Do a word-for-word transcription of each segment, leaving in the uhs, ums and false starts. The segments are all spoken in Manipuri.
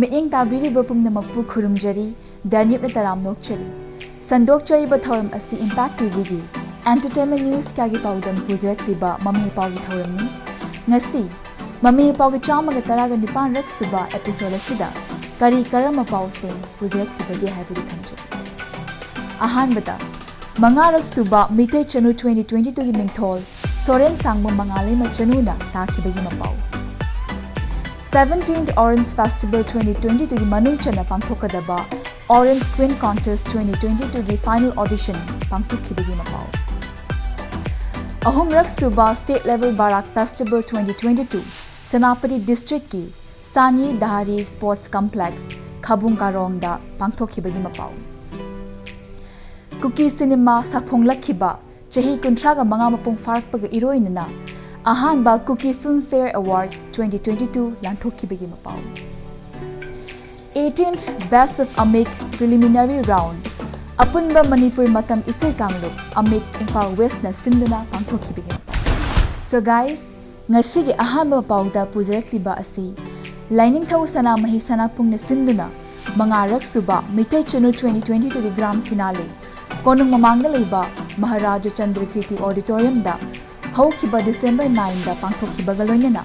ꯃꯤꯠꯌꯦꯡ ꯇꯥꯕꯤꯔꯤꯕ ꯄꯨꯝꯅꯃꯛꯄꯨ ꯈꯨꯔꯨꯝꯖꯔꯤ, ꯗꯥꯅꯤꯞꯅ ꯇꯔꯥꯝꯅ ꯑꯣꯛꯆꯔꯤ꯫ ꯁꯟꯗꯣꯛꯆꯔꯤꯕ ꯊꯧꯔꯝ ꯑꯁꯤ Impact TVꯒꯤ entertainment news ꯀꯌꯥꯒꯤ ꯄꯥꯎꯗꯝ ꯄꯨꯖꯔꯛꯂꯤꯕ ꯃꯃꯤ ꯄꯥꯎꯒꯤ ꯊꯧꯔꯝꯅꯤ꯫ ꯉꯁꯤ ꯃꯃꯤ ꯄꯥꯎꯒꯤ ꯆꯥꯝꯃꯒ ꯇꯔꯥꯒ ꯅꯤꯄꯥꯟ ꯔꯛ ꯁꯨꯕ episode ꯑꯁꯤꯗ ꯀꯔꯤ ꯀꯔꯝꯕ ꯄꯥꯎꯁꯤꯡ ꯄꯨꯖꯔꯛꯂꯤꯕꯒꯦ ꯍꯥꯏꯕꯗꯨ ꯊꯝꯖꯒꯦ꯫ ꯑꯍꯥꯟꯕꯗ, ꯃꯉꯥ ꯔꯛ ꯁꯨꯕ ꯃꯤꯇꯩ ꯆꯅꯨ twenty twenty twoꯒꯤ ꯃꯤꯡꯊꯣꯜ ꯁꯣꯔꯦꯟ ꯁꯥꯡꯕꯝ ꯃꯉꯥꯂꯩꯃ ꯆꯅꯨꯅ ꯇꯥꯈꯤꯕꯒꯤ ꯃꯄꯥꯎ꯫ Seventeenth Orange Festival twenty twenty twoꯒꯤ ꯃꯅꯨꯡ ꯆꯟꯅ ꯄꯥꯡꯊꯣꯛꯀꯗꯕ Orange Queen Contest twenty twenty twoꯒꯤ final audition ꯄꯥꯡꯊꯣꯛꯈꯤꯕꯒꯤ ꯃꯄꯥꯎ꯫ ꯑꯍꯨꯝ ꯔꯛ ꯁꯨꯕ State Level Barak Festival twenty twenty two Senapati districtꯀꯤ ꯁꯥꯅꯤ ꯗꯍꯥꯔꯤ Sports Complex ꯈꯕꯨꯡ ꯀꯥꯔꯣꯡꯗ ꯄꯥꯡꯊꯣꯛꯈꯤꯕꯒꯤ ꯃꯄꯥꯎ꯫ ꯀꯨꯀꯤ ꯁꯤꯅꯦꯃꯥ ꯁꯥꯐꯣꯡꯂꯛꯈꯤꯕ ꯆꯍꯤ ꯀꯨꯟꯊ꯭ꯔꯥꯒ ꯃꯉꯥ ꯃꯄꯨꯡ ꯐꯥꯔꯛꯄꯒ ꯏꯔꯣꯏꯅꯅ ꯑꯍꯥꯟꯕ Kuki Filmfare Award twenty twenty two ꯂꯥꯟꯊꯣꯛꯈꯤꯕꯒꯤ ꯃꯄꯥꯎ꯫ Eighteenth Best of Amik Preliminary Round, ꯑꯄꯨꯟꯕ ꯃꯅꯤꯄꯨꯔ ꯃꯇꯝ ꯏꯁꯩ ꯀꯥꯡꯂꯨꯞ ꯑꯃꯤꯛ ꯏꯝꯐꯥꯜ Westꯅ ꯁꯤꯟꯗꯨꯅ ꯄꯥꯡꯊꯣꯛꯈꯤꯕꯒꯤ ꯃꯄꯥꯎ꯫ So guys, ꯉꯁꯤꯒꯤ ꯑꯍꯥꯟꯕ ꯃꯄꯥꯎꯗ ꯄꯨꯖꯔꯛꯂꯤꯕ ꯑꯁꯤ ꯂꯥꯏꯅꯤꯡꯊꯧ ꯁꯅꯥꯃꯍꯤ ꯁꯅꯥꯄꯨꯡꯅ ꯁꯤꯟꯗꯨꯅ ꯃꯉꯥ ꯔꯛ ꯁꯨꯕ ꯃꯤꯇꯩ ꯆꯅꯨ twenty twenty twoꯒꯤ grand finale ꯀꯣꯅꯨꯡ ꯃꯃꯥꯡꯗ ꯂꯩꯕ ꯃꯍꯥꯔꯥꯖꯥ ꯆꯟꯗ꯭ꯔꯀꯤꯔꯇꯤ Auditoriumꯗ ꯍꯧꯈꯤꯕ December nineꯗ ꯄꯥꯡꯊꯣꯛꯈꯤꯕꯒ ꯂꯣꯏꯅꯅ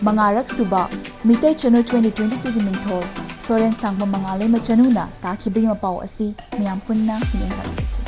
ꯃꯉꯥ ꯔꯛ ꯁꯨꯕ ꯃꯤꯇꯩ ꯆꯅꯨ twenty twenty twoꯒꯤ ꯃꯤꯡꯊꯣꯜ ꯁꯣꯔꯦꯟ ꯁꯥꯡꯕꯝ ꯃꯉꯥꯂꯩꯃ ꯆꯅꯨꯅ ꯇꯥꯈꯤꯕꯒꯤ ꯃꯄꯥꯎ ꯑꯁꯤ ꯃꯌꯥꯝ ꯄꯨꯟꯅ ꯃꯤꯠꯌꯦꯡ ꯇꯥꯕꯤꯔꯁꯤ꯫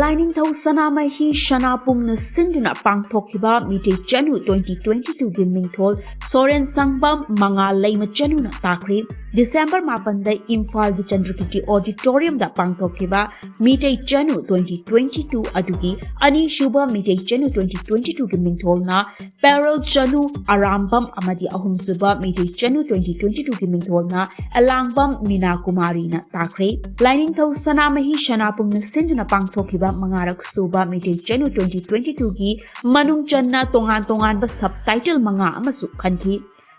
ꯂꯥꯏꯅꯤꯡꯊꯧ ꯁꯅꯥꯃꯍꯤ ꯁꯅꯥꯄꯨꯡꯅ ꯁꯤꯟꯗꯨꯅ ꯄꯥꯡꯊꯣꯛꯈꯤꯕ ꯃꯤꯇꯩ ꯆꯅꯨ twenty twenty twoꯒꯤ ꯃꯤꯡꯊꯣꯜ ꯁꯣꯔꯦꯟ ꯁꯥꯡꯕꯝ ꯃꯉꯥꯂꯩꯃ ꯆꯅꯨꯅ ꯇꯥꯈ꯭ꯔꯦ꯫ December ꯃꯥꯄꯟꯗ ꯏꯝꯐꯥꯜꯒꯤ ꯆꯟꯗ꯭ꯔꯀꯤꯔꯇꯤ Auditoriumꯗ ꯄꯥꯡꯊꯣꯛꯈꯤꯕ ꯃꯤꯇꯩ ꯆꯅꯨ twenty twenty two ꯑꯗꯨꯒꯤ ꯑꯅꯤꯁꯨꯕ ꯃꯤꯇꯩ ꯆꯅꯨ twenty twenty twoꯒꯤ ꯃꯤꯡꯊꯣꯜꯅ ꯄꯦꯔꯜ ꯆꯅꯨ ꯑꯔꯥꯝꯕꯝ ꯑꯃꯗꯤ ꯑꯍꯨꯝꯁꯨꯕ ꯃꯤꯇꯩ ꯆꯅꯨ twenty twenty twoꯒꯤ ꯃꯤꯡꯊꯣꯜꯅ ꯑꯦꯂꯥꯡꯕꯝ ꯃꯤꯅꯥ ꯀꯨꯃꯥꯔꯤꯅ ꯇꯥꯈ꯭ꯔꯦ꯫ ꯂꯥꯏꯅꯤꯡꯊꯧ ꯁꯅꯥꯃꯍꯤ ꯁꯅꯥꯄꯨꯡꯅ ꯁꯤꯟꯗꯨꯅ ꯄꯥꯡꯊꯣꯛꯈꯤꯕ ꯃꯉꯥꯔꯛ ꯁꯨꯕ ꯃꯤꯇꯩ ꯆꯅꯨ twenty twenty twoꯒꯤ ꯃꯅꯨꯡ ꯆꯟꯅ ꯇꯣꯉꯥꯟ ꯇꯣꯉꯥꯟꯕ subtitle ꯃꯉꯥ ꯑꯃꯁꯨ ꯈꯟꯈꯤ꯫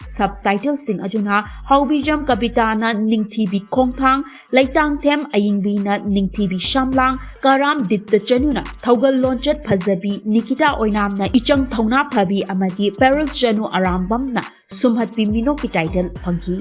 Subtitleꯁꯤꯡ ꯑꯗꯨꯅ ꯍꯥꯎꯕꯤꯖꯝ ꯀꯕꯤꯇꯥꯅ ꯅꯤꯡꯊꯤꯕꯤ ꯈꯣꯡꯊꯥꯡ, ꯂꯩꯇꯥꯡꯊꯦꯝ ꯑꯌꯤꯡꯕꯤꯅ ꯅꯤꯡꯊꯤꯕꯤ ꯁꯝꯂꯥꯡ, ꯀꯔꯥꯝ ꯗꯤꯠꯇ ꯆꯅꯨꯅ ꯊꯧꯒꯜ ꯂꯣꯟꯆꯠ ꯐꯖꯕꯤ, ꯅꯤꯀꯤꯇꯥ ꯑꯣꯏꯅꯥꯝꯅ ꯏꯆꯪ ꯊꯧꯅꯥ ꯐꯕꯤ ꯑꯃꯗꯤ ꯄꯦꯔꯜ ꯆꯅꯨ ꯑꯔꯥꯝꯕꯝꯅ ꯁꯨꯝꯍꯠꯄꯤ ꯃꯤꯅꯣꯛꯀꯤ title ꯐꯪꯈꯤ꯫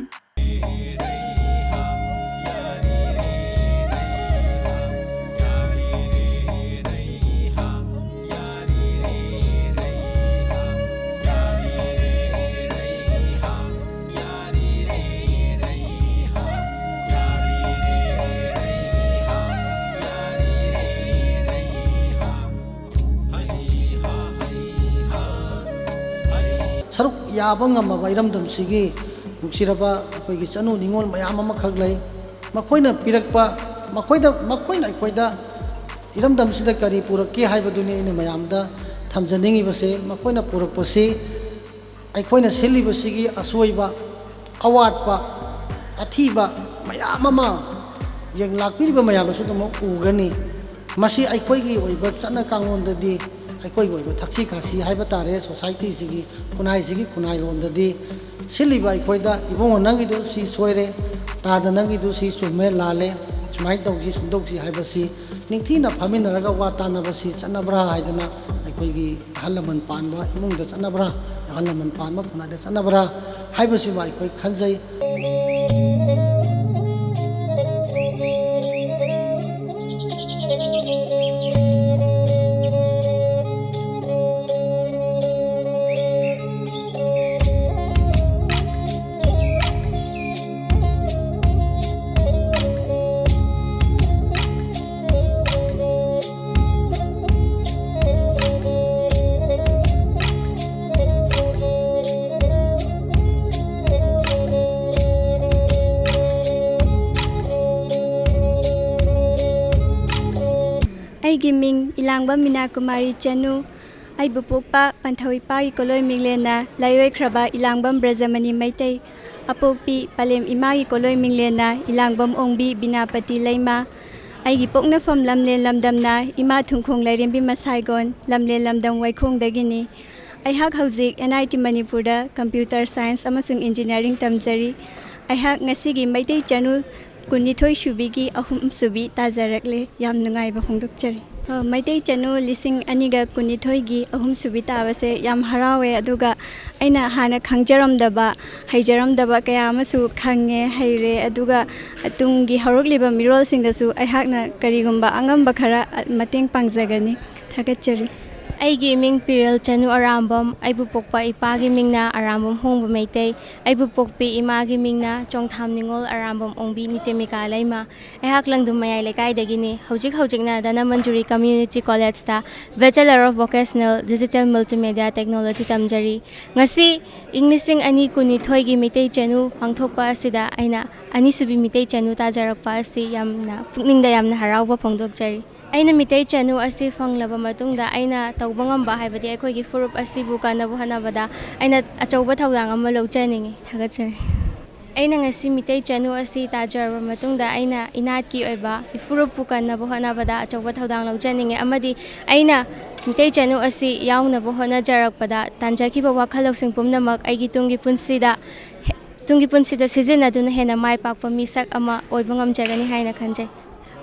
ꯁꯔꯨꯛ ꯌꯥꯕ ꯉꯝꯃꯕ ꯏꯔꯝꯗꯝꯁꯤꯒꯤ ꯅꯨꯡꯁꯤꯔꯕ ꯑꯩꯈꯣꯏꯒꯤ ꯆꯅꯨ ꯅꯤꯉꯣꯜ ꯃꯌꯥꯝ ꯑꯃꯈꯛ ꯂꯩ꯫ ꯃꯈꯣꯏꯅ ꯄꯤꯔꯛꯄ, ꯃꯈꯣꯏꯗ, ꯃꯈꯣꯏꯅ ꯑꯩꯈꯣꯏꯗ ꯏꯔꯝꯗꯝꯁꯤꯗ ꯀꯔꯤ ꯄꯨꯔꯛꯀꯦ ꯍꯥꯏꯕꯗꯨꯅꯤ ꯑꯩꯅ ꯃꯌꯥꯝꯗ ꯊꯝꯖꯅꯤꯡꯉꯤꯕꯁꯦ꯫ ꯃꯈꯣꯏꯅ ꯄꯨꯔꯛꯄꯁꯤ ꯑꯩꯈꯣꯏꯅ ꯁꯤꯜꯂꯤꯕꯁꯤꯒꯤ ꯑꯁꯣꯏꯕ, ꯑꯋꯥꯠꯄ, ꯑꯊꯤꯕ ꯃꯌꯥꯝ ꯑꯃ ꯌꯦꯡ ꯂꯥꯛꯄꯤꯔꯤꯕ ꯃꯌꯥꯝꯅꯁꯨ ꯑꯗꯨꯃꯛ ꯎꯒꯅꯤ꯫ ꯃꯁꯤ ꯑꯩꯈꯣꯏꯒꯤ ꯑꯣꯏꯕ ꯆꯠꯅ ꯀꯥꯡꯂꯣꯟꯗꯗꯤ, ꯑꯩꯈꯣꯏꯒꯤ ꯑꯣꯏꯕ ꯊꯛꯁꯤ ꯈꯥꯁꯤ ꯍꯥꯏꯕ ꯇꯥꯔꯦ, societyꯁꯤꯒꯤ, ꯈꯨꯟꯅꯥꯏꯁꯤꯒꯤ ꯈꯨꯟꯅꯥꯏꯂꯣꯟꯗꯗꯤ ꯁꯤꯜꯂꯤꯕ ꯑꯩꯈꯣꯏꯗ, "ꯏꯕꯨꯡꯉꯣ, ꯅꯪꯒꯤꯗꯨ ꯁꯤ ꯁꯣꯏꯔꯦ, ꯇꯥꯗ, ꯅꯪꯒꯤꯗꯨ ꯁꯤ ꯆꯨꯝꯃꯦ, ꯂꯥꯜꯂꯦ, ꯁꯨꯃꯥꯏꯅ ꯇꯧꯁꯤ, ꯁꯨꯝ ꯇꯧꯁꯤ" ꯍꯥꯏꯕꯁꯤ ꯅꯤꯡꯊꯤꯅ ꯐꯝꯃꯤꯟꯅꯔꯒ ꯋꯥ ꯇꯥꯟꯅꯕꯁꯤ ꯆꯠꯅꯕ꯭ꯔꯥ ꯍꯥꯏꯗꯅ ꯑꯩꯈꯣꯏꯒꯤ ꯑꯍꯜ ꯂꯃꯟ ꯄꯥꯟꯕ ꯏꯃꯨꯡꯗ ꯆꯠꯅꯕ꯭ꯔꯥ, ꯑꯍꯜ ꯂꯃꯟ ꯄꯥꯟꯕ ꯈꯨꯟꯅꯥꯏꯗ ꯆꯠꯅꯕ꯭ꯔꯥ ꯍꯥꯏꯕꯁꯤꯃ ꯑꯩꯈꯣꯏ ꯈꯟꯖꯩ꯫ ꯑꯩꯒꯤ ꯃꯤꯡ ꯏꯂꯥꯡꯕꯝ ꯃꯤꯅꯥ ꯀꯨꯃꯥꯔꯤ ꯆꯅꯨ꯫ ꯑꯩꯕꯨ ꯄꯣꯛꯄ ꯄꯟꯊꯧ ꯏꯄꯥꯒꯤ ꯀꯣꯂꯣꯏ ꯃꯤꯡꯂꯦꯟꯅ ꯂꯥꯏꯑꯣꯏꯈ꯭ꯔꯕ ꯏꯂꯥꯡꯕꯝ ꯕ꯭ꯔꯖꯃꯅꯤ ꯃꯩꯇꯩ꯫ ꯑꯄꯣꯛꯄꯤ ꯄꯂꯦꯝ ꯏꯃꯥꯒꯤ ꯀꯣꯂꯣꯏ ꯃꯤꯡꯂꯦꯟꯅ ꯏꯂꯥꯡꯕꯝ ꯑꯣꯡꯕꯤ ꯕꯤꯅꯥꯄꯇꯤ ꯂꯩꯃ꯫ ꯑꯩꯒꯤ ꯄꯣꯛꯅꯐꯝ ꯂꯝꯂꯦꯟ ꯂꯝꯗꯝꯅ ꯏꯃꯥ ꯊꯨꯡꯈꯣꯡ ꯂꯥꯏꯔꯦꯝꯕꯤ ꯃꯁꯥꯏꯒꯣꯟ, ꯂꯝꯂꯦꯟ ꯂꯝꯗꯝ ꯋꯥꯏꯈꯣꯡꯗꯒꯤꯅꯤ꯫ ꯑꯩꯍꯥꯛ ꯍꯧꯖꯤꯛ ꯑꯦꯟ ꯑꯥꯏ ꯇꯤ ꯃꯅꯤꯄꯨꯔꯗ ꯀꯝꯄ꯭ꯌꯨꯇꯔ ꯁꯥꯏꯟꯁ ꯑꯃꯁꯨꯡ ꯏꯟꯖꯤꯅꯤꯌꯥꯔꯤꯡ ꯇꯝꯖꯔꯤ꯫ ꯑꯩꯍꯥꯛ ꯉꯁꯤꯒꯤ ꯃꯩꯇꯩ ꯆꯅꯨ ꯀꯨꯟꯅꯤꯊꯣꯏ ꯁꯨꯕꯤꯒꯤ ꯑꯍꯨꯝ ꯁꯨꯕꯤ ꯇꯥꯖꯔꯛꯂꯦ꯫ ꯌꯥꯝ ꯅꯨꯡꯉꯥꯏꯕ ꯐꯣꯡꯗꯣꯛꯆꯔꯤ꯫ ꯑ, ꯃꯩꯇꯩ ꯆꯅꯨ ꯂꯤꯁꯤꯡ ꯑꯅꯤꯒ ꯀꯨꯟꯅꯤꯊꯣꯏꯒꯤ ꯑꯍꯨꯝ ꯁꯨꯕꯤ ꯇꯥꯕꯁꯦ ꯌꯥꯝ ꯍꯔꯥꯎꯋꯦ, ꯑꯗꯨꯒ ꯑꯩꯅ ꯍꯥꯟꯅ ꯈꯪꯖꯔꯝꯗꯕ, ꯍꯩꯖꯔꯝꯗꯕ ꯀꯌꯥ ꯑꯃꯁꯨ ꯈꯪꯉꯦ, ꯍꯩꯔꯦ, ꯑꯗꯨꯒ ꯇꯨꯡꯒꯤ ꯍꯧꯔꯛꯂꯤꯕ ꯃꯤꯔꯣꯜꯁꯤꯡꯗꯁꯨ ꯑꯩꯍꯥꯛꯅ ꯀꯔꯤꯒꯨꯝꯕ ꯑꯉꯝꯕ ꯈꯔ ꯃꯇꯦꯡ ꯄꯥꯡꯖꯒꯅꯤ꯫ ꯊꯥꯒꯠꯆꯔꯤ꯫ ꯑꯩꯒꯤ ꯃꯤꯡ ꯄꯤꯔꯦꯜ ꯆꯅꯨ ꯑꯔꯥꯝꯕꯝ꯫ ꯑꯩꯕꯨ ꯄꯣꯛꯄ ꯏꯄꯥꯒꯤ ꯃꯤꯡꯅ ꯑꯔꯥꯝꯕꯝ ꯍꯣꯡꯕ ꯃꯩꯇꯩ꯫ ꯑꯩꯕꯨ ꯄꯣꯛꯄꯤ ꯏꯃꯥꯒꯤ ꯃꯤꯡꯅ ꯆꯣꯡꯊꯥꯝ ꯅꯤꯉꯣꯜ ꯑꯔꯥꯝꯕꯝ ꯑꯣꯡꯕꯤ ꯅꯤꯇꯦꯃꯤꯀꯥ ꯂꯩꯃ꯫ ꯑꯩꯍꯥꯛ ꯂꯪꯗꯨꯝ ꯃꯌꯥꯏ ꯂꯩꯀꯥꯏꯗꯒꯤꯅꯤ꯫ ꯍꯧꯖꯤꯛ ꯍꯧꯖꯤꯛꯅ ꯙꯅꯃꯟꯖꯨꯔꯤ ꯀꯝꯃ꯭ꯌꯨꯅꯤꯇꯤ ꯀꯣꯂꯦꯖꯇ Bachelor of Vocational Digital Multimedia Technology ꯇꯝꯖꯔꯤ꯫ ꯉꯁꯤ ꯏꯪ ꯂꯤꯁꯤꯡ ꯑꯅꯤ ꯀꯨꯟꯅꯤꯊꯣꯏꯒꯤ ꯃꯤꯇꯩ ꯆꯅꯨ ꯄꯥꯡꯊꯣꯛꯄ ꯑꯁꯤꯗ ꯑꯩꯅ ꯑꯅꯤꯁꯨꯕꯤ ꯃꯤꯇꯩ ꯆꯅꯨ ꯇꯥꯖꯔꯛꯄ ꯑꯁꯤ ꯌꯥꯝꯅ ꯄꯨꯛꯅꯤꯡꯗ ꯌꯥꯝꯅ ꯍꯔꯥꯎꯕ ꯐꯣꯡꯗꯣꯛꯆꯔꯤ꯫ ꯑꯩꯅ ꯃꯤꯇꯩ ꯆꯅꯨ ꯑꯁꯤ ꯐꯪꯂꯕ ꯃꯇꯨꯡꯗ ꯑꯩꯅ ꯇꯧꯕ ꯉꯝꯕ, ꯍꯥꯏꯕꯗꯤ ꯑꯩꯈꯣꯏꯒꯤ ꯐꯨꯔꯨꯞ ꯑꯁꯤꯕꯨ ꯀꯟꯅꯕ ꯍꯣꯠꯅꯕꯗ ꯑꯩꯅ ꯑꯆꯧꯕ ꯊꯧꯗꯥꯡ ꯑꯃ ꯂꯧꯖꯅꯤꯡꯏ꯫ ꯊꯥꯒꯠꯆꯔꯤ꯫ ꯑꯩꯅ ꯉꯁꯤ ꯃꯤꯇꯩ ꯆꯅꯨ ꯑꯁꯤ ꯇꯥꯖꯔꯕ ꯃꯇꯨꯡꯗ ꯑꯩꯅ ꯏꯅꯥꯠꯀꯤ ꯑꯣꯏꯕ ꯏꯐꯨꯔꯨꯞꯄꯨ ꯀꯟꯅꯕ ꯍꯣꯠꯅꯕꯗ ꯑꯆꯧꯕ ꯊꯧꯗꯥꯡ ꯂꯧꯖꯅꯤꯡꯏ, ꯑꯃꯗꯤ ꯑꯩꯅ ꯃꯤꯇꯩ ꯆꯅꯨ ꯑꯁꯤ ꯌꯥꯎꯅꯕ ꯍꯣꯠꯅꯖꯔꯛꯄꯗ ꯇꯥꯟꯖꯈꯤꯕ ꯋꯥꯈꯜ ꯂꯧꯁꯤꯡ ꯄꯨꯝꯅꯃꯛ ꯑꯩꯒꯤ ꯇꯨꯡꯒꯤ ꯄꯨꯟꯁꯤꯗ, ꯇꯨꯡꯒꯤ ꯄꯨꯟꯁꯤꯗ ꯁꯤꯖꯤꯟꯅꯗꯨꯅ ꯍꯦꯟꯅ ꯃꯥꯏ ꯄꯥꯛꯄ ꯃꯤꯁꯛ ꯑꯃ ꯑꯣꯏꯕ ꯉꯝꯖꯒꯅꯤ ꯍꯥꯏꯅ ꯈꯟꯖꯩ꯫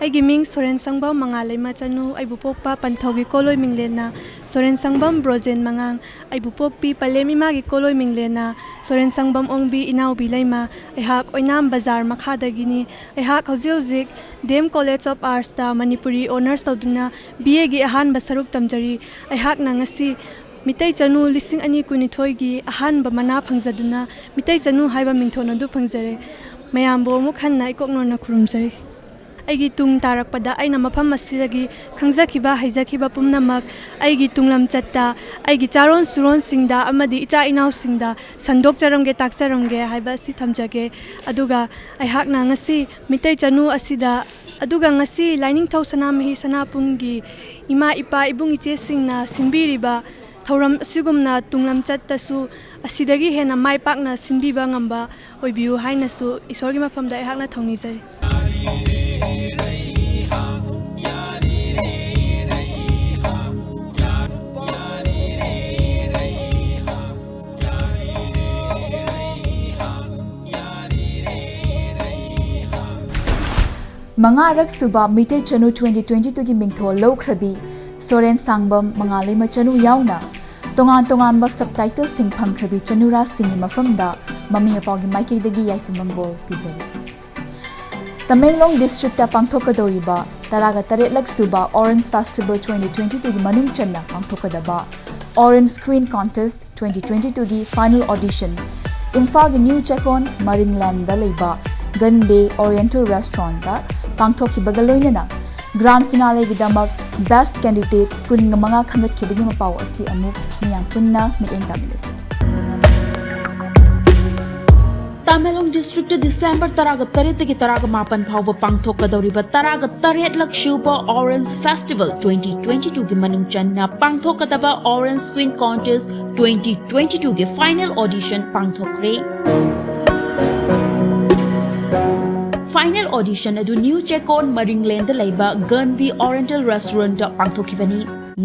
ꯑꯩꯒꯤ ꯃꯤꯡ ꯁꯣꯔꯦꯟ ꯁꯪꯕꯝ ꯃꯉꯥꯂꯩꯃ ꯆꯅꯨ꯫ ꯑꯩꯕꯨ ꯄꯣꯛꯄ ꯄꯟꯊꯧꯒꯤ ꯀꯣꯂꯣꯏ ꯃꯤꯡꯂꯦꯟꯅ ꯁꯣꯔꯦꯟ ꯁꯪꯕꯝ ꯕ꯭ꯔꯣꯖꯦꯟ ꯃꯉꯥꯡ꯫ ꯑꯩꯕꯨ ꯄꯣꯛꯄꯤ ꯄꯂꯦꯝ ꯏꯃꯥꯒꯤ ꯀꯣꯂꯣꯏ ꯃꯤꯡꯂꯦꯟꯅ ꯁꯣꯔꯦꯟ ꯁꯪꯕꯝ ꯑꯣꯡꯕꯤ ꯏꯅꯥꯎꯕꯤ ꯂꯩꯃ꯫ ꯑꯩꯍꯥꯛ ꯑꯣꯏꯅꯥꯝ ꯕꯖꯥꯔ ꯃꯈꯥꯗꯒꯤꯅꯤ꯫ ꯑꯩꯍꯥꯛ ꯍꯧꯖꯤꯛ ꯍꯧꯖꯤꯛ ꯗꯤ ꯑꯦꯝ ꯀꯣꯂꯦꯖ ꯑꯣꯐ ꯑꯥꯔꯠꯁꯇ ꯃꯅꯤꯄꯨꯔꯤ ꯑꯣꯅꯔꯁ ꯇꯧꯗꯨꯅ ꯕꯤ ꯑꯦꯒꯤ ꯑꯍꯥꯟꯕ ꯁꯔꯨꯛ ꯇꯝꯖꯔꯤ꯫ ꯑꯩꯍꯥꯛꯅ ꯉꯁꯤ ꯃꯤꯇꯩ ꯆꯅꯨ ꯂꯤꯁꯤꯡ ꯑꯅꯤ ꯀꯨꯟꯅꯤꯊꯣꯏꯒꯤ ꯑꯍꯥꯟꯕ ꯃꯅꯥ ꯐꯪꯖꯗꯨꯅ ꯃꯤꯇꯩ ꯆꯅꯨ ꯍꯥꯏꯕ ꯃꯤꯡꯊꯣꯟ ꯑꯗꯨ ꯐꯪꯖꯔꯦ꯫ ꯃꯌꯥꯝꯕꯨ ꯑꯃꯨꯛ ꯍꯟꯅ ꯏꯀꯣꯛ ꯅꯣꯟꯅ ꯈꯨꯔꯨꯝꯖꯔꯤ꯫ ꯑꯩꯒꯤ ꯇꯨꯡ ꯇꯥꯔꯛꯄꯗ ꯑꯩꯅ ꯃꯐꯝ ꯑꯁꯤꯗꯒꯤ ꯈꯪꯖꯈꯤꯕ, ꯍꯩꯖꯈꯤꯕ ꯄꯨꯝꯅꯃꯛ ꯑꯩꯒꯤ ꯇꯨꯡꯂꯝꯆꯠꯇ, ꯑꯩꯒꯤ ꯆꯥꯔꯣꯟ ꯁꯨꯔꯣꯟꯁꯤꯡꯗ ꯑꯃꯗꯤ ꯏꯆꯥ ꯏꯅꯥꯎꯁꯤꯡꯗ ꯁꯟꯗꯣꯛꯆꯔꯝꯒꯦ, ꯇꯥꯛꯆꯔꯝꯒꯦ ꯍꯥꯏꯕ ꯑꯁꯤ ꯊꯝꯖꯒꯦ꯫ ꯑꯗꯨꯒ ꯑꯩꯍꯥꯛꯅ ꯉꯁꯤ ꯃꯤꯇꯩ ꯆꯅꯨ ꯑꯁꯤꯗ, ꯑꯗꯨꯒ ꯉꯁꯤ ꯂꯥꯏꯅꯤꯡꯊꯧ ꯁꯅꯥꯃꯍꯤ ꯁꯅꯥꯄꯨꯝꯒꯤ ꯏꯃꯥ, ꯏꯄꯥ, ꯏꯕꯨꯡ, ꯏꯆꯦꯁꯤꯡꯅ ꯁꯤꯟꯕꯤꯔꯤꯕ ꯊꯧꯔꯝ ꯑꯁꯤꯒꯨꯝꯅ ꯇꯨꯡꯂꯝꯆꯠꯇꯁꯨ ꯑꯁꯤꯗꯒꯤ ꯍꯦꯟꯅ ꯃꯥꯏ ꯄꯥꯛꯅ ꯁꯤꯟꯕꯤꯕ ꯉꯝꯕ ꯑꯣꯏꯕꯤꯌꯨ ꯍꯥꯏꯅꯁꯨ ꯏꯁꯣꯔꯒꯤ ꯃꯐꯝꯗ ꯑꯩꯍꯥꯛꯅ ꯊꯧꯅꯤꯖꯔꯤ꯫ ꯃꯉꯥꯔꯛ ꯁꯨꯕ ꯃꯤꯇꯩ ꯆꯅꯨ twenty twenty twoꯒꯤ ꯃꯤꯡꯊꯣꯜ ꯂꯧꯈ꯭ꯔꯕꯤ ꯁꯣꯔꯦꯟ ꯁꯥꯡꯕꯝ, ꯃꯉꯥꯂꯩꯃ ꯆꯅꯨ ꯌꯥꯎꯅ ꯇꯣꯉꯥꯟ ꯇꯣꯉꯥꯟꯕ subtitleꯁꯤꯡ ꯐꯪꯈ꯭ꯔꯕꯤ ꯆꯅꯨꯔꯥꯁꯤꯡꯒꯤ ꯃꯐꯝꯗ ꯃꯃꯤ ꯃꯄꯥꯒꯤ ꯃꯥꯏꯀꯩꯗꯒꯤ ꯌꯥꯏꯐ ꯃꯪꯒꯣꯜ ꯄꯤꯖꯔꯤ꯫ ꯇꯃꯦꯡꯂꯣꯡ districtꯇ ꯄꯥꯡꯊꯣꯛꯀꯗꯧꯔꯤꯕ ꯇꯔꯥꯒ ꯇꯔꯦꯠꯂꯛ ꯁꯨꯕ Orange Festival twenty twenty twoꯒꯤ ꯃꯅꯨꯡ ꯆꯟꯅ ꯄꯥꯡꯊꯣꯛꯀꯗꯕ Orange Queen Contest twenty twenty twoꯒꯤ final audition ꯏꯝꯐꯥꯜꯒꯤ ꯅ꯭ꯌꯨ ꯆꯦꯀꯣꯟ ꯃꯔꯤꯡꯂꯦꯟꯗ ꯂꯩꯕ ꯒꯟꯕꯦ Oriental Restaurantꯇ ꯄꯥꯡꯊꯣꯛꯈꯤꯕꯒ ꯂꯣꯏꯅꯅ grand finaleꯒꯤꯗꯃꯛ best candidate ꯀꯨꯟꯒ ꯃꯉꯥ ꯈꯟꯒꯠꯈꯤꯕꯒꯤ ꯃꯄꯥꯎ ꯑꯁꯤ ꯑꯃꯨꯛ ꯃꯤꯌꯥꯝ ꯄꯨꯟꯅ ꯃꯤꯠꯌꯦꯡ ꯇꯥꯃꯤꯟꯅꯁꯤ꯫ ꯇꯃꯦꯡꯂꯣꯡ districtꯇ December ꯇꯔꯥꯒ ꯇꯔꯦꯠꯇꯒꯤ ꯇꯔꯥꯒ ꯃꯥꯄꯟ ꯐꯥꯎꯕ ꯄꯥꯡꯊꯣꯛꯀꯗꯧꯔꯤꯕ ꯇꯔꯥꯒ ꯇꯔꯦꯠꯂꯛ ꯁꯨꯕ Orange Festival twenty twenty twoꯒꯤ ꯃꯅꯨꯡ ꯆꯟꯅ ꯄꯥꯡꯊꯣꯛꯀꯗꯕ Orange Queen Contest twenty twenty twoꯒꯤ final audition ꯄꯥꯡꯊꯣꯛꯈ꯭ꯔꯦ꯫ Final audition ꯑꯗꯨ ꯅ꯭ꯌꯨ ꯆꯦꯀꯣꯟ ꯃꯔꯤꯡꯂꯦꯟꯗ ꯂꯩꯕ ꯒꯟꯕꯤ Oriental Restaurantꯇ ꯄꯥꯡꯊꯣꯛꯈꯤꯕꯅꯤ꯫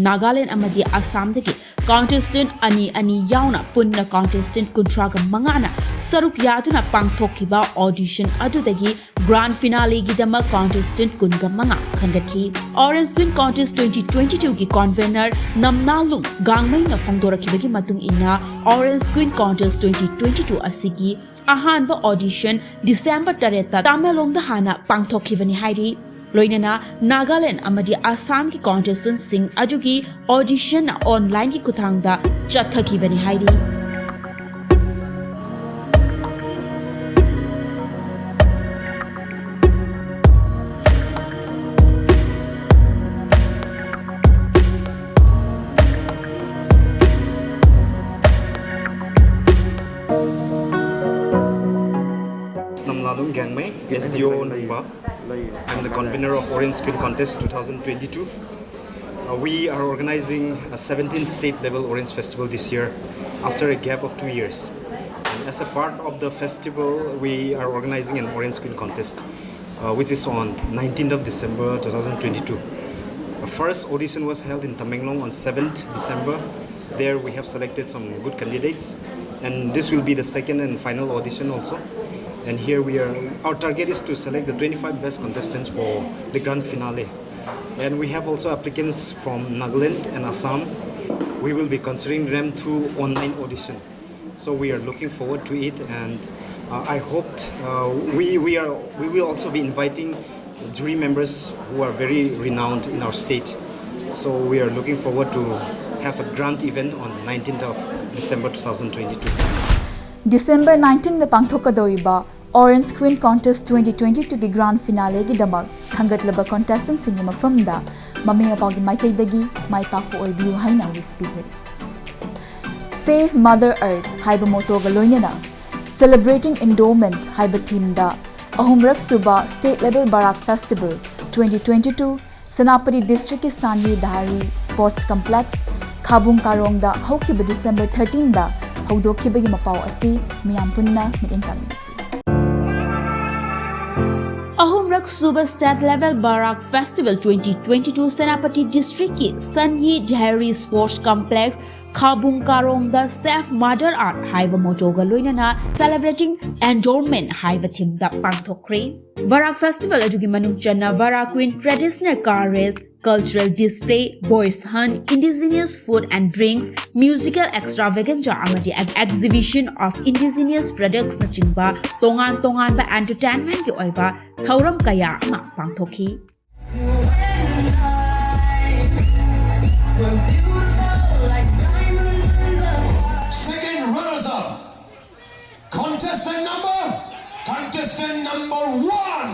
ꯅꯥꯒꯥꯂꯦꯟ ꯑꯃꯗꯤ ꯑꯁꯥꯝꯗꯒꯤ contestant ꯑꯅꯤ ꯑꯅꯤ ꯌꯥꯎꯅ ꯄꯨꯟꯅ contestant ꯀꯨꯟꯊ꯭ꯔꯥꯒ ꯃꯉꯥꯅ ꯁꯔꯨꯛ ꯌꯥꯗꯨꯅ ꯄꯥꯡꯊꯣꯛꯈꯤꯕ audition ꯑꯗꯨꯗꯒꯤ grand finaleꯒꯤꯗꯃꯛ contestant ꯀꯨꯟꯒ ꯃꯉꯥ ꯈꯟꯒꯠꯈꯤ꯫ Orange Queen Contest twenty twenty twoꯒꯤ convener ꯅꯝꯅꯥꯂꯨꯡ ꯒꯥꯡꯃꯩꯅ ꯐꯣꯡꯗꯣꯔꯛꯈꯤꯕꯒꯤ ꯃꯇꯨꯡ ꯏꯟꯅ, Orange Queen Contest twenty twenty two ꯑꯁꯤꯒꯤ ꯑꯍꯥꯟꯕ audition December ꯇꯔꯦꯠꯇ ꯇꯃꯦꯡꯂꯣꯡꯗ ꯍꯥꯟꯅ ꯄꯥꯡꯊꯣꯛꯈꯤꯕꯅꯤ ꯍꯥꯏꯔꯤ꯫ ꯂꯣꯏꯅꯅ ꯅꯥꯒꯥꯂꯦꯟ ꯑꯃꯗꯤ ꯑꯁꯥꯝꯒꯤ contestantꯁꯤꯡ ꯑꯗꯨꯒꯤ audition onlineꯒꯤ ꯈꯨꯠꯊꯥꯡꯗ ꯆꯠꯊꯈꯤꯕꯅꯤ ꯍꯥꯏꯔꯤ꯫ Namlalung Gangmei, S D O Nungba. I'm the convener of Orange Queen Contest two thousand twenty-two. Uh, we are organizing a seventeen state level Orange Festival this year after a gap of two years. And as a part of the festival, we are organizing an Orange Queen Contest, uh, which is on nineteenth of December two thousand twenty-two. The first audition was held in Tamenglong on seventh December. There we have selected some good candidates, and this will be the second and final audition also. And here we are, our target is to select the twenty-five best contestants for the grand finale. And we have also applicants from Nagaland and Assam. We will be considering them through online audition. So we are looking forward to it, and uh, I hoped uh, we, we, are, we will also be inviting jury members who are very renowned in our state. So we are looking forward to have a grand event on nineteenth of December two thousand twenty-two. December nineteenꯗ ꯄꯥꯡꯊꯣꯛꯀꯗꯧꯔꯤꯕ Orange Queen Contest twenty twenty-twoꯒꯤ grand finaleꯒꯤꯗꯃꯛ ꯈꯟꯒꯠꯂꯕ contestantꯁꯤꯡꯒꯤ ꯃꯐꯝꯗ ꯃꯃꯥ ꯃꯄꯥꯒꯤ ꯃꯥꯏꯀꯩꯗꯒꯤ ꯃꯥꯏ ꯄꯥꯛꯄ ꯑꯣꯏꯕꯤꯌꯨ ꯍꯥꯏꯅ wish ꯄꯤꯖꯩ꯫ Save Mother Earth ꯍꯥꯏꯕ mottoꯒ ꯂꯣꯏꯅꯅ Celebrating Environment ꯍꯥꯏꯕ themeꯗ ꯑꯍꯨꯝꯔꯛ ꯁꯨꯕ State Level Barak Festival twenty twenty-two Senapati Districtꯀꯤ ꯁꯥꯟꯌꯤ ꯙꯥꯔꯤ Sports Complex ꯈꯥꯕꯨꯡ ꯀꯥꯔꯣꯡꯗ ꯍꯧꯈꯤꯕ December thirteenꯗ ꯍꯧꯗꯣꯛꯈꯤꯕꯒꯤ ꯃꯄꯥꯎ ꯑꯁꯤ ꯃꯤꯌꯥꯝ ꯄꯨꯟꯅ ꯃꯤꯠꯌꯦꯡ ꯇꯥꯃꯤꯟꯅꯁꯤ꯫ ꯑꯍꯨꯝꯔꯛ ꯁꯨꯕ State Level Barak Festival twenty twenty-two Senapati Districtꯀꯤ ꯁꯥꯟꯌꯤ ꯙꯥꯔꯤ Sports Complex ꯈꯥꯕꯨꯡ ꯀꯥꯔꯣꯡꯗ Save Mother Earth ꯍꯥꯏꯕ mottoꯒ ꯂꯣꯏꯅꯅ Celebrating Environment ꯍꯥꯏꯕ themeꯗ ꯄꯥꯡꯊꯣꯛꯈ꯭ꯔꯦ꯫ Barak Festival ꯑꯗꯨꯒꯤ ꯃꯅꯨꯡ ꯆꯟꯅ Barak Queen Traditional Car Race, Cultural Display, Boys Hunt, Indigenous Food and Drinks, Musical Extravaganza ꯑꯃꯗꯤ Exhibition of Indigenous Productsꯅꯆꯤꯡꯕ ꯇꯣꯉꯥꯟ ꯇꯣꯉꯥꯟꯕ entertainmentꯀꯤ ꯑꯣꯏꯕ ꯊꯧꯔꯝ ꯀꯌꯥ ꯑꯃ ꯄꯥꯡꯊꯣꯛꯈꯤ꯫ Second runners up, contestant number, contestant number one.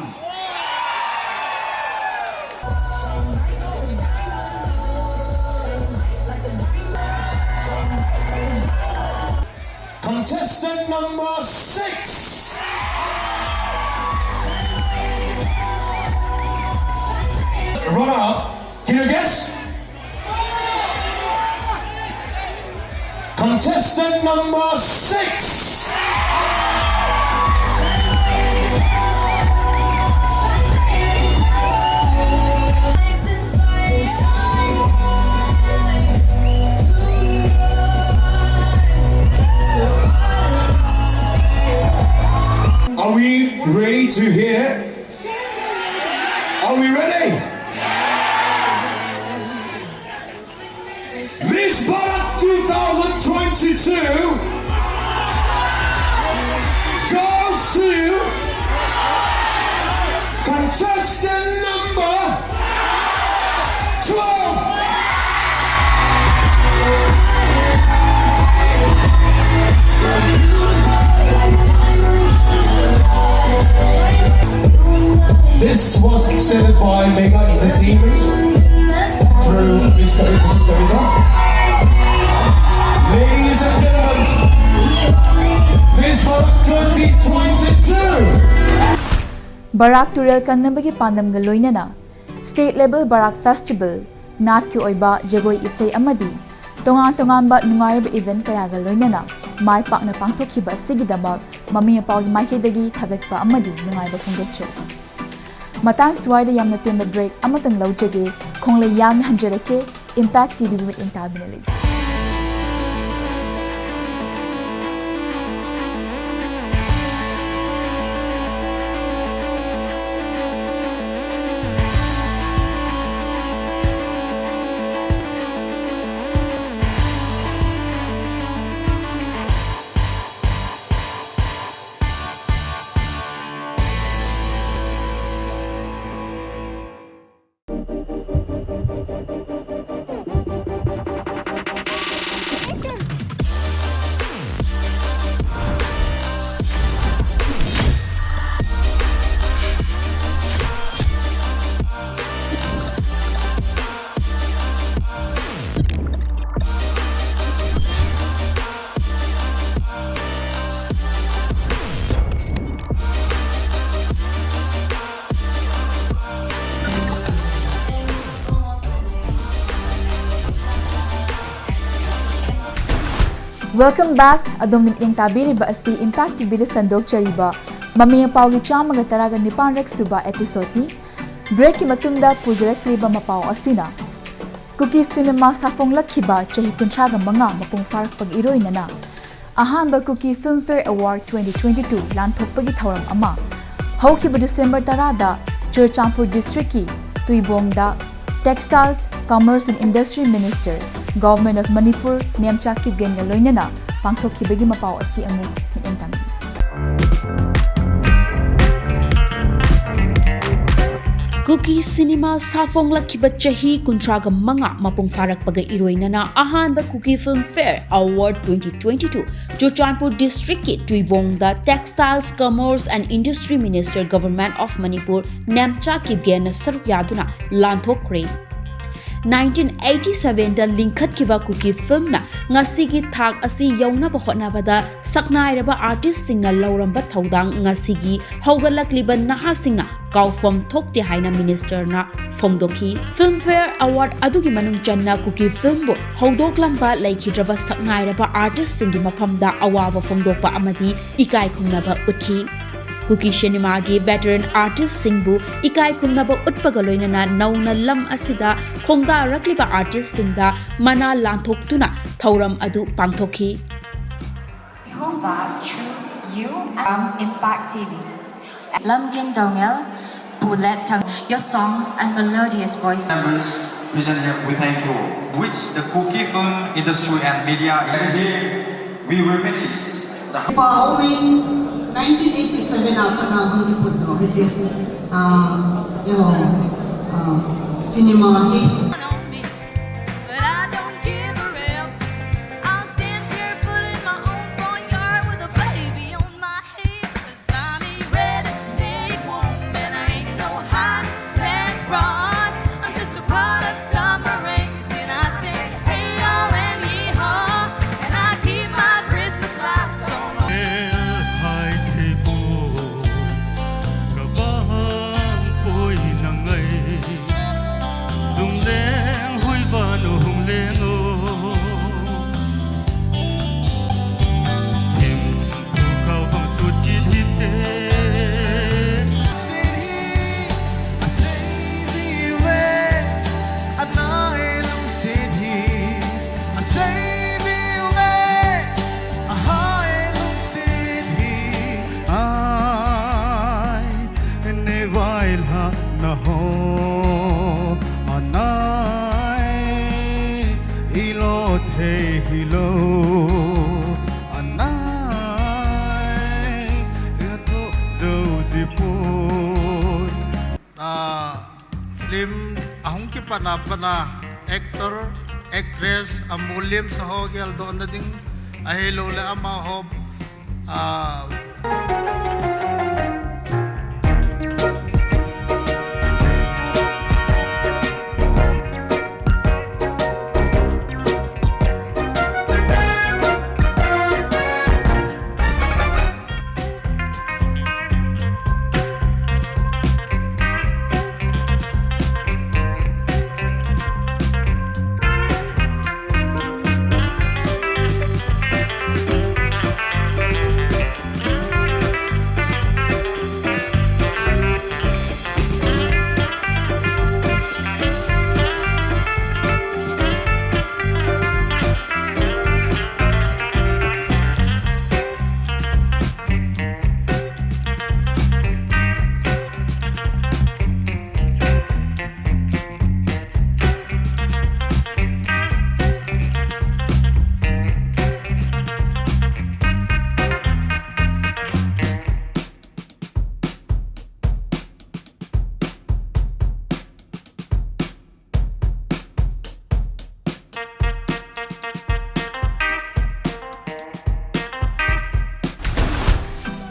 Contestant number six. Runner up, can you guess? Contestant number six. To here. Are we ready? Miss Barak two thousand twenty-two goes to contestant number twelve. This was extended by Mega Entertainment through Miss Kavi-, Missus Kavita. Ladies and gentlemen, Miss Barak twenty twenty-two. ꯕꯔꯥꯛ ꯇꯨꯔꯦꯜ ꯀꯟꯅꯕꯒꯤ ꯄꯥꯟꯗꯝꯒ ꯂꯣꯏꯅꯅ State Level ꯕꯔꯥꯛ Festival, ꯅꯥꯠꯀꯤ ꯑꯣꯏꯕ ꯖꯒꯣꯏ ꯏꯁꯩ ꯑꯃꯗꯤ ꯇꯣꯉꯥꯟ ꯇꯣꯉꯥꯟꯕ ꯅꯨꯡꯉꯥꯏꯔꯕ event ꯀꯌꯥꯒ ꯂꯣꯏꯅꯅ ꯃꯥꯏ ꯄꯥꯛꯅ ꯄꯥꯡꯊꯣꯛꯈꯤꯕ ꯑꯁꯤꯒꯤꯗꯃꯛ ꯃꯃꯤ ꯃꯄꯥꯒꯤ ꯃꯥꯏꯀꯩꯗꯒꯤ ꯊꯥꯒꯠꯄ ꯑꯃꯗꯤ ꯅꯨꯡꯉꯥꯏꯕ ꯐꯣꯡꯗꯣꯛꯆꯔꯤ꯫ ꯃꯇꯥꯡ ꯁ꯭ꯋꯥꯏꯗ ꯌꯥꯝꯅ ꯇꯦꯟꯕ break ꯑꯃꯇꯪ ꯂꯧꯖꯒꯦ꯫ ꯈꯣꯡꯂꯩ ꯌꯥꯡꯅ ꯍꯟꯖꯔꯛꯀꯦ꯫ Impact ꯇꯤꯚꯤ ꯃꯤꯠꯌꯦꯡ ꯇꯥꯗꯨꯅ ꯂꯩ꯫ Welcome back. ꯑꯗꯣꯝꯅ ꯃꯤꯠꯌꯦꯡ ꯇꯥꯕꯤꯔꯤꯕ ꯑꯁꯤ Impact ꯇꯤꯚꯤꯗ ꯁꯟꯗꯣꯛꯆꯔꯤꯕ ꯃꯃꯤ ꯃꯄꯥꯎꯒꯤ ꯆꯥꯝꯃꯒ ꯇꯔꯥꯒ ꯅꯤꯄꯥꯟꯔꯛ ꯁꯨꯕ episodeꯅꯤ꯫ Breakꯀꯤ ꯃꯇꯨꯡꯗ ꯄꯨꯖꯔꯛꯂꯤꯕ ꯃꯄꯥꯎ ꯑꯁꯤꯅ ꯀꯨꯀꯤ ꯁꯤꯅꯦꯃꯥ ꯁꯥꯐꯣꯡꯂꯛꯈꯤꯕ ꯆꯍꯤ ꯀꯨꯟꯊ꯭ꯔꯥꯒ ꯃꯉꯥ ꯃꯄꯨꯡ ꯐꯥꯔꯛꯄꯒ ꯏꯔꯣꯏꯅꯅ ꯑꯍꯥꯟꯕ Kuki Filmfare Award twenty twenty-two ꯂꯥꯟꯊꯣꯛꯄꯒꯤ ꯊꯧꯔꯝ ꯑꯃ, ꯍꯧꯈꯤꯕ ꯗꯤꯁꯦꯝꯕꯔ ꯇꯔꯥꯗ ꯆꯨꯔꯆꯥꯟꯄꯨꯔ ꯗꯤꯁꯇ꯭ꯔꯤꯛꯀꯤ ꯇꯨꯏꯕꯣꯡꯗ Textiles, Commerce and Industry Minister, Government of Manipur, Nemcha ꯀꯤꯞꯒꯦꯟꯒ ꯂꯣꯏꯅꯅ ꯄꯥꯡꯊꯣꯛꯈꯤꯕꯒꯤ ꯃꯄꯥꯎ ꯑꯁꯤ ꯑꯃꯨꯛ ꯃꯤꯠꯌꯦꯡ ꯇꯝꯕꯤꯌꯨ꯫ ꯀꯨꯀꯤ ꯁꯤꯅꯦꯃꯥ ꯁꯥꯐꯣꯡꯂꯛꯈꯤꯕ ꯆꯍꯤ ꯀꯨꯟꯊ꯭ꯔꯥꯒ ꯃꯉꯥ ꯃꯄꯨꯡ ꯐꯥꯔꯛꯄꯒ ꯏꯔꯣꯏꯅꯅ ꯑꯍꯥꯟꯕ ꯀꯨꯀꯤ Filmfare Award twenty twenty-two Churachandpur ꯗꯤꯁꯇ꯭ꯔꯤꯛꯀꯤ ꯇꯨꯏꯕꯣꯡꯗ Textiles, Commerce and Industry Minister, Government of Manipur, Nemcha ꯀꯤꯞꯒꯦꯟꯅ ꯁꯔꯨꯛ ꯌꯥꯗꯨꯅ ꯂꯥꯟꯊꯣꯛꯈ꯭ꯔꯦ꯫ Nineteen eighty seven ꯗ ꯂꯤꯡꯈꯠꯈꯤꯕ ꯀꯨꯀꯤ ꯐꯤꯜꯝꯅ ꯉꯁꯤꯒꯤ ꯊꯥꯛ ꯑꯁꯤ ꯌꯧꯅꯕ ꯍꯣꯠꯅꯕꯗ ꯁꯛꯅꯥꯏꯔꯕ ꯑꯥꯔꯇꯤꯁꯁꯤꯡꯅ ꯂꯧꯔꯝꯕ ꯊꯧꯗꯥꯡ ꯉꯁꯤꯒꯤ ꯍꯧꯒꯠꯂꯛꯂꯤꯕ ꯅꯍꯥꯁꯤꯡꯅ ꯀꯥꯎꯐꯝ ꯊꯣꯛꯇꯦ ꯍꯥꯏꯅ ꯃꯤꯅꯤꯁꯇꯔꯅ ꯐꯣꯡꯗꯣꯛꯈꯤ꯫ Filmfare Award ꯑꯗꯨꯒꯤ ꯃꯅꯨꯡ ꯆꯟꯅ ꯀꯨꯀꯤ ꯐꯤꯜꯝꯕꯨ ꯍꯧꯗꯣꯛꯂꯝꯕ ꯂꯩꯈꯤꯗ꯭ꯔꯕ ꯁꯛꯅꯥꯏꯔꯕ ꯑꯥꯔꯇꯤꯁꯁꯤꯡꯒꯤ ꯃꯐꯝꯗ ꯑꯋꯥꯕ ꯐꯣꯡꯗꯣꯛꯄ ꯑꯃꯗꯤ ꯏꯀꯥꯏ ꯈꯨꯝꯅꯕ ꯎꯠꯈꯤ꯫ ꯀꯨꯀꯤ ꯁꯤꯅꯦꯃꯥꯒꯤ ꯚꯦꯇꯔꯟ ꯑꯥꯔꯇꯤꯁꯁꯤꯡꯕꯨ ꯏꯀꯥꯏ ꯈꯨꯝꯅꯕ ꯎꯠꯄꯒ ꯂꯣꯏꯅꯅ ꯅꯧꯅ ꯂꯝ ꯑꯁꯤꯗ ꯈꯣꯡꯗꯥꯔꯛꯂꯤꯕ ꯑꯥꯔꯇꯤꯁꯁꯤꯡꯗ ꯃꯅꯥ ꯂꯥꯟꯊꯣꯛꯇꯨꯅ ꯊꯧꯔꯝ ꯑꯗꯨ ꯄꯥꯡꯊꯣꯛꯈꯤ꯫ Who vibed through you from Impact T V. Lamgin Dongel, Pulet Thang, your songs and melodious voice. Members present here, we thank you all. Which the Kuki film industry and media, and here we reminisce the Paomin, nineteen eighty-seven, Apana Hundi Pundo, which is, uh, you know, uh, cinema hit. But I don't give a rip. I'll stand barefoot in my own front yard with a baby on my hip. 'Cause I'm a ready-made woman. I ain't no hot pants broad. I'm just a product of my race. And I say, hey, y'all, and yee-haw. And I keep my Christmas lights on. Hai thei pu, ka bang poi na ngai. Zung le Ho, anai, ilo thei hilo, anai, eto zo zipoi. Ah, film ahung kipana pana actor, actress, amulim saho gel do nading, ahilo le ama ho, ah,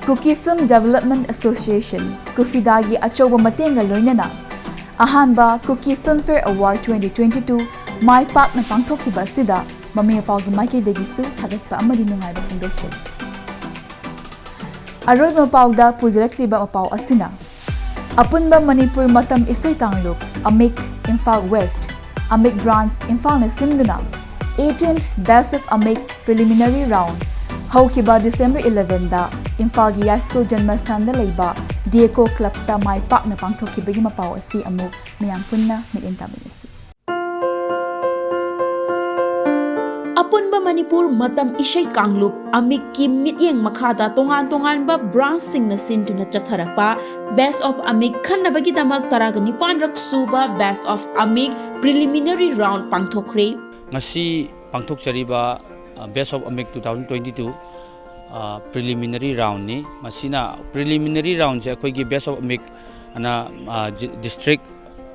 Kuki Film Development Association, ꯀꯨꯐꯤꯗꯥꯒꯤ ꯑꯆꯧꯕ ꯃꯇꯦꯡꯒ ꯂꯣꯏꯅꯅ ꯑꯍꯥꯟꯕ Kuki Filmfare Award twenty twenty-two ꯃꯥꯏ ꯄꯥꯛꯅ ꯄꯥꯡꯊꯣꯛꯈꯤꯕ ꯑꯁꯤꯗ ꯃꯃꯤ ꯃꯄꯥꯎꯒꯤ ꯃꯥꯏꯀꯩꯗꯒꯤꯁꯨ ꯊꯥꯒꯠꯄ ꯑꯃꯗꯤ ꯅꯨꯡꯉꯥꯏꯕ ꯐꯣꯡꯗꯣꯛꯆꯔꯤ꯫ ꯑꯔꯣꯏꯕ ꯃꯄꯥꯎꯗ ꯄꯨꯖꯔꯛꯂꯤꯕ ꯃꯄꯥꯎ ꯑꯁꯤꯅ ꯑꯄꯨꯟꯕ ꯃꯅꯤꯄꯨꯔ ꯃꯇꯝ ꯏꯁꯩ ꯀꯥꯡꯂꯨꯞ ꯑꯃꯤꯛ ꯏꯝꯐꯥꯜ ꯋꯦꯁ꯭ꯠ, ꯑꯃꯤꯛ ꯕ꯭ꯔꯥꯟꯆ ꯏꯝꯐꯥꯜꯅ ꯁꯤꯟꯗꯨꯅ eighteenth Best of ꯑꯃꯤꯛ preliminary round ꯍꯧꯈꯤꯕ ꯗꯤꯁꯦꯝꯕꯔ elevenꯗ ꯏꯝꯐꯥꯜꯒꯤ ꯌꯥꯏꯁ꯭ꯀꯨꯜ ꯖꯟꯃꯁꯊꯥꯟꯗ ꯂꯩꯕ ꯗꯤꯌꯦꯀꯣ ꯀ꯭ꯂꯕꯇ ꯃꯥꯏ ꯄꯥꯛꯅ ꯄꯥꯡꯊꯣꯛꯈꯤꯕꯒꯤ ꯃꯄꯥꯎ ꯑꯁꯤ ꯑꯃꯨꯛ ꯃꯌꯥꯝ ꯄꯨꯟꯅ ꯃꯤꯠꯌꯦꯡ ꯇꯥꯃꯤꯟꯅꯁꯤ꯫ ꯑꯄꯨꯟꯕ ꯃꯅꯤꯄꯨꯔ ꯃꯇꯝ ꯏꯁꯩ ꯀꯥꯡꯂꯨꯞ ꯑꯃꯤꯛꯀꯤ ꯃꯤꯠꯌꯦꯡ ꯃꯈꯥꯗ ꯇꯣꯉꯥꯟ ꯇꯣꯉꯥꯟꯕ branchꯁꯤꯡꯅ ꯁꯤꯟꯗꯨꯅ ꯆꯠꯊꯔꯛꯄ Best of ꯑꯃꯤꯛ ꯈꯟꯅꯕꯒꯤꯗꯃꯛ ꯇꯔꯥꯒ ꯅꯤꯄꯥꯟꯔꯛ ꯁꯨꯕ Best of ꯑꯃꯤꯛ preliminary round ꯄꯥꯡꯊꯣꯛꯈ꯭ꯔꯦ꯫ ꯉꯁꯤ ꯄꯥꯡꯊꯣꯛꯆꯔꯤꯕ, ꯑ, Best of ꯑꯃꯤꯛ two thousand twenty two, ꯑ, preliminary roundꯅꯤ꯫ ꯃꯁꯤꯅ, preliminary roundꯁꯦ ꯑꯩꯈꯣꯏꯒꯤ Best of ꯑꯃꯤꯛ ꯑꯅ, ꯑ, ꯖꯤ-, district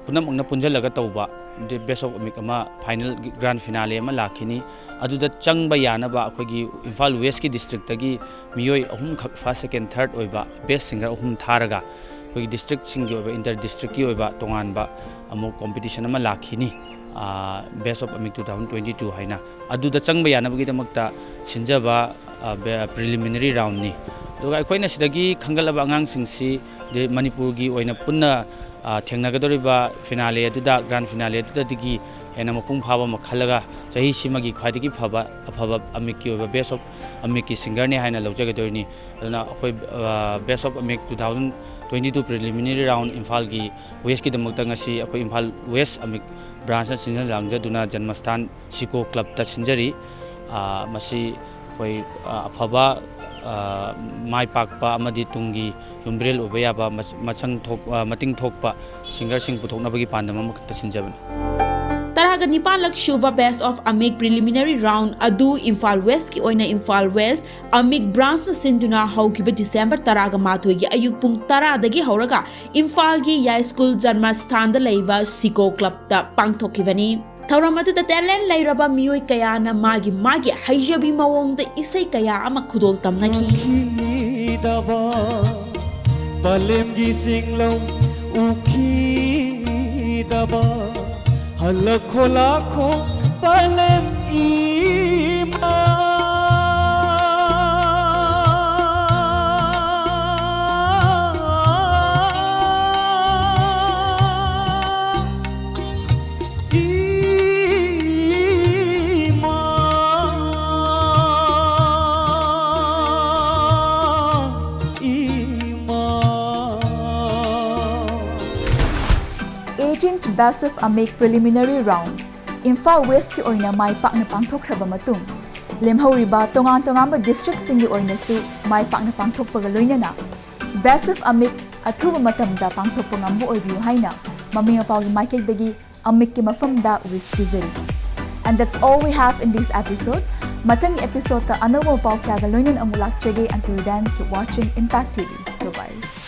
ꯄꯨꯝꯅꯃꯛꯅ ꯄꯨꯟꯁꯤꯜꯂꯒ ꯇꯧꯕ ꯗꯤ-, Best of ꯑꯃꯤꯛ ꯑꯃ, final grand finale ꯑꯃ ꯂꯥꯛꯈꯤꯅꯤ꯫ ꯑꯗꯨꯗ ꯆꯪꯕ ꯌꯥꯅꯕ ꯑꯩꯈꯣꯏꯒꯤ ꯏꯝꯐꯥꯜ Westꯀꯤ districtꯇꯒꯤ ꯃꯤꯑꯣꯏ ꯑꯍꯨꯝꯈꯛ first, second, third ꯑꯣꯏꯕ best singer ꯑꯍꯨꯝ ꯊꯥꯔꯒ ꯑꯩꯈꯣꯏꯒꯤ districtꯁꯤꯡꯒꯤ ꯑꯣꯏꯕ, inter districtꯀꯤ ꯑꯣꯏꯕ ꯇꯣꯉꯥꯟꯕ ꯑꯃꯨꯛ competition ꯑꯃ ꯂꯥꯛꯈꯤꯅꯤ, ꯑ, Best of ꯑꯃꯤꯛ two thousand twenty two ꯍꯥꯏꯅ꯫ ꯑꯗꯨꯗ ꯆꯪꯕ ꯌꯥꯅꯕꯒꯤꯗꯃꯛꯇ ꯁꯤꯟꯖꯕ, ꯑ, ꯕꯦ-, preliminary roundꯅꯤ꯫ ꯑꯗꯨꯒ ꯑꯩꯈꯣꯏꯅ ꯁꯤꯗꯒꯤ ꯈꯟꯒꯠꯂꯕ ꯑꯉꯥꯡꯁꯤꯡꯁꯤ ꯗꯤ-, ꯃꯅꯤꯄꯨꯔꯒꯤ ꯑꯣꯏꯅ ꯄꯨꯟꯅ, ꯑ, ꯊꯦꯡꯅꯒꯗꯧꯔꯤꯕ finale ꯑꯗꯨꯗ, grand finale ꯑꯗꯨꯗꯒꯤ ꯍꯦꯟꯅ ꯃꯄꯨꯡ ꯐꯥꯕ ꯑꯃ ꯈꯜꯂꯒ ꯆꯍꯤꯁꯤꯃꯒꯤ ꯈ꯭ꯋꯥꯏꯗꯒꯤ ꯐꯕ, ꯑꯐꯕ ꯑꯃꯤꯛꯀꯤ ꯑꯣꯏꯕ Best of ꯑꯃꯤꯛꯀꯤ singerꯅꯤ ꯍꯥꯏꯅ ꯂꯧꯖꯒꯗꯣꯏꯅꯤ꯫ ꯑꯗꯨꯅ ꯑꯩꯈꯣꯏ, ꯑ, Best of ꯑꯃꯤꯛ two thousand twenty two preliminary round ꯏꯝꯐꯥꯜꯒꯤ Westꯀꯤꯗꯃꯛꯇ ꯉꯁꯤ ꯑꯩꯈꯣꯏ ꯏꯝꯐꯥꯜ West ꯑꯃꯤꯛ branchꯅ ꯁꯤꯟꯖ ꯂꯥꯡꯖꯗꯨꯅ ꯖꯟꯃꯁꯊꯥꯟ ꯁꯤꯀꯣ clubꯇ ꯁꯤꯟꯖꯔꯤ꯫ ꯑ, ꯃꯁꯤ ꯑꯩꯈꯣꯏ, ꯑ, ꯑꯐꯕ, ꯑ, ꯃꯥꯏ ꯄꯥꯛꯄ ꯑꯃꯗꯤ ꯇꯨꯡꯒꯤ ꯌꯨꯝꯕꯤꯔꯦꯜ ꯑꯣꯏꯕ ꯌꯥꯕ ꯃꯁ-, ꯃꯁꯪ ꯊꯣꯛ-, ꯑ, ꯃꯇꯤꯡ ꯊꯣꯛꯄ singerꯁꯤꯡ ꯄꯨꯊꯣꯛꯅꯕꯒꯤ ꯄꯥꯟꯗꯝ ꯑꯃꯈꯛꯇ ꯁꯤꯟꯖꯕꯅꯤ꯫ ꯇꯔꯥꯒ ꯅꯤꯄꯥꯟꯂꯛ ꯁꯨꯕ Best of ꯑꯃꯤꯛ preliminary round ꯑꯗꯨ ꯏꯝꯐꯥꯜ Westꯀꯤ ꯑꯣꯏꯅ ꯏꯝꯐꯥꯜ West ꯑꯃꯤꯛ branchꯅ ꯁꯤꯟꯗꯨꯅ ꯍꯧꯈꯤꯕ December ꯇꯔꯥꯒ ꯃꯥꯊꯣꯏꯒꯤ ꯑꯌꯨꯛ ꯄꯨꯡ ꯇꯔꯥꯗꯒꯤ ꯍꯧꯔꯒ ꯏꯝꯐꯥꯜꯒꯤ ꯌꯥꯏꯁ꯭ꯀꯨꯜ ꯖꯟꯃꯁꯊꯥꯟꯗ ꯂꯩꯕ ꯁꯤꯀꯣ clubꯇ ꯄꯥꯡꯊꯣꯛꯈꯤꯕꯅꯤ꯫ ꯊꯧꯔꯝ ꯑꯗꯨꯗ talent ꯂꯩꯔꯕ ꯃꯤꯑꯣꯏ ꯀꯌꯥꯅ ꯃꯥꯒꯤ ꯃꯥꯒꯤ ꯍꯩꯖꯕꯤ ꯃꯑꯣꯡꯗ ꯏꯁꯩ ꯀꯌꯥ ꯑꯃ ꯈꯨꯗꯣꯜ ꯇꯝꯅꯈꯤ꯫ ꯎꯈꯤꯗꯕ ꯄꯂꯦꯝꯒꯤ ꯆꯤꯡꯂꯧ ꯎꯈꯤꯗꯕ ꯍꯜꯂꯛꯈꯣ ꯂꯥꯛꯈꯣ ꯄꯂꯦꯝ ꯏꯃꯥ꯫ ꯏꯃꯥ, ꯏꯃꯥ꯫ eighteenth Best of Amik preliminary round. Imphal ꯋꯦꯁꯀꯤ ꯑꯣꯏꯅ ꯃꯥꯏ ꯄꯥꯛꯅ ꯄꯥꯡꯊꯣꯛꯈ꯭ꯔꯕ ꯃꯇꯨꯡ, ꯂꯦꯝꯍꯧꯔꯤꯕ ꯇꯣꯉꯥꯟ ꯇꯣꯉꯥꯟꯕ ꯗꯤꯁꯇ꯭ꯔꯤꯛꯁꯤꯡꯒꯤ ꯑꯣꯏꯅꯁꯨ ꯃꯥꯏ ꯄꯥꯛꯅ ꯄꯥꯡꯊꯣꯛꯄꯒ ꯂꯣꯏꯅꯅ Best of ꯑꯃꯤꯛ ꯑꯊꯨꯕ ꯃꯇꯝꯗ ꯄꯥꯡꯊꯣꯛꯄ ꯉꯝꯕ ꯑꯣꯏꯕꯤꯌꯨ ꯍꯥꯏꯅ ꯃꯃꯤ ꯃꯄꯥꯒꯤ ꯃꯥꯏꯀꯩꯗꯒꯤ ꯑꯃꯤꯛꯀꯤ ꯃꯐꯝꯗ wish ꯄꯤꯖꯔꯤ꯫ And that's all we have in this episode. ꯃꯊꯪꯒꯤ episodeꯇ ꯑꯅꯧꯕ ꯄꯥꯎ ꯀꯌꯥꯒ ꯂꯣꯏꯅꯅ ꯑꯃꯨꯛ ꯂꯥꯛꯆꯒꯦ꯫ Until then, keep watching Impact T V. Bye bye.